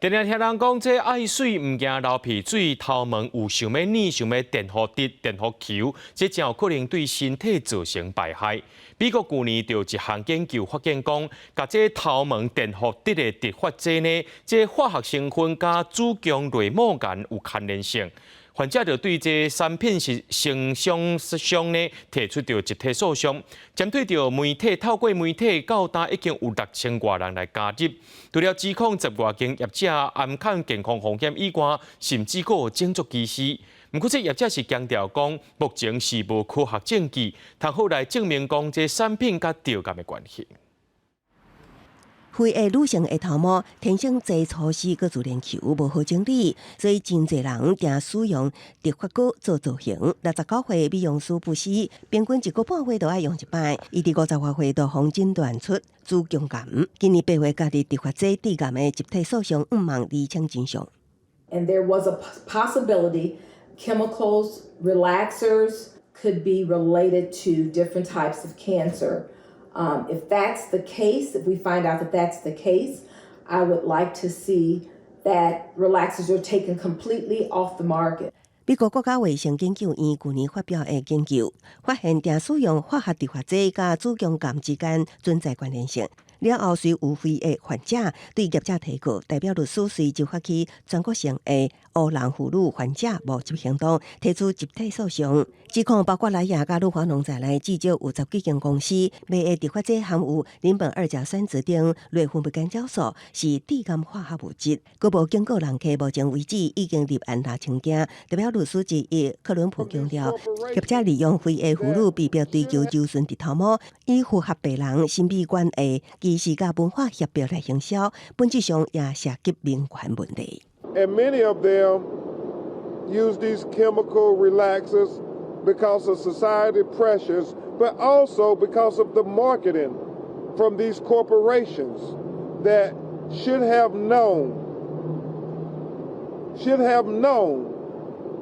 定定聽人講，這愛媠毋驚流鼻水，頭毛有想欲染，想欲電弧直、電弧球，這真有可能對身體造成敗害。美國舊年就一項研究發現講，共這頭毛電弧直的直髮劑呢，這化學成分佮子宮內膜癌有牽連性。患者就對這產品是承商商呢提出著集體訴訟，針對著媒體透過媒體到今已經有6000外人來加入，除了指控十外間業者暗崁健康風險以外，甚至閣有種族歧視。毋過這業者是強調講，目前是無科學證據，通好來證明講這產品佮致癌的關係。肥的女性的頭毛天生濟粗細，閣自然球無好整理，所以真濟人定使用直髮膏做造型。69歲美容師布斯，平均一個半月就愛用一擺。伊佇50外歲就予診斷出子宮癌，今年8月家己直髮劑致癌的集體訴訟，向望釐清真相。 And there was a possibility chemicals, relaxers could be related to different types of cancer. If that's the case, if we find out that that's the case, I would like to see that relaxers are taken completely off the market. 美國國家衛生研究院舊年發表的研究，發現定使用化學直髮劑佮子宮癌之間存在關聯性。了後，隨有非的患者對業者提告，代表律師隨就發起全國性的烏人婦女患者募集行動，提出集體訴訟，指控包括萊雅佮魯華農在內，至少有十幾間公司賣的直髮劑含有鄰苯二甲酸酯等內分泌干擾素，是致癌化學物質。閣無警告人客，目前為止已經立案6000件。代表律師之一克倫普強調，業者利用肥的婦女被迫追求柔順直頭毛，以符合白人審美觀的歧視佮文化脅迫來行銷，本質上也涉及民權問題。 And many of them use these chemical relaxers because of society pressures, but also because of the marketing from these corporations that should have known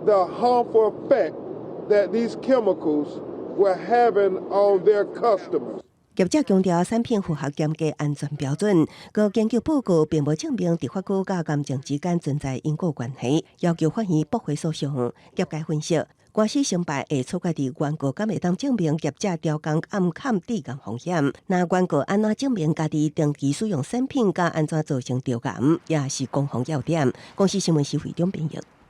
the harmful effect that these chemicals were having on their customers. 業者強調產品符合嚴格安全標準，閣研究報告並無證明直髮膏佮癌症之間存在因果關係，要求法院駁回訴訟。業界分析，官司成敗會取決佇原告敢會當證明業者刁工暗崁致癌風險。若原告按怎證明家己長期使用產品佮按怎造成致癌，也是攻防要點。公視新聞施惠中編譯。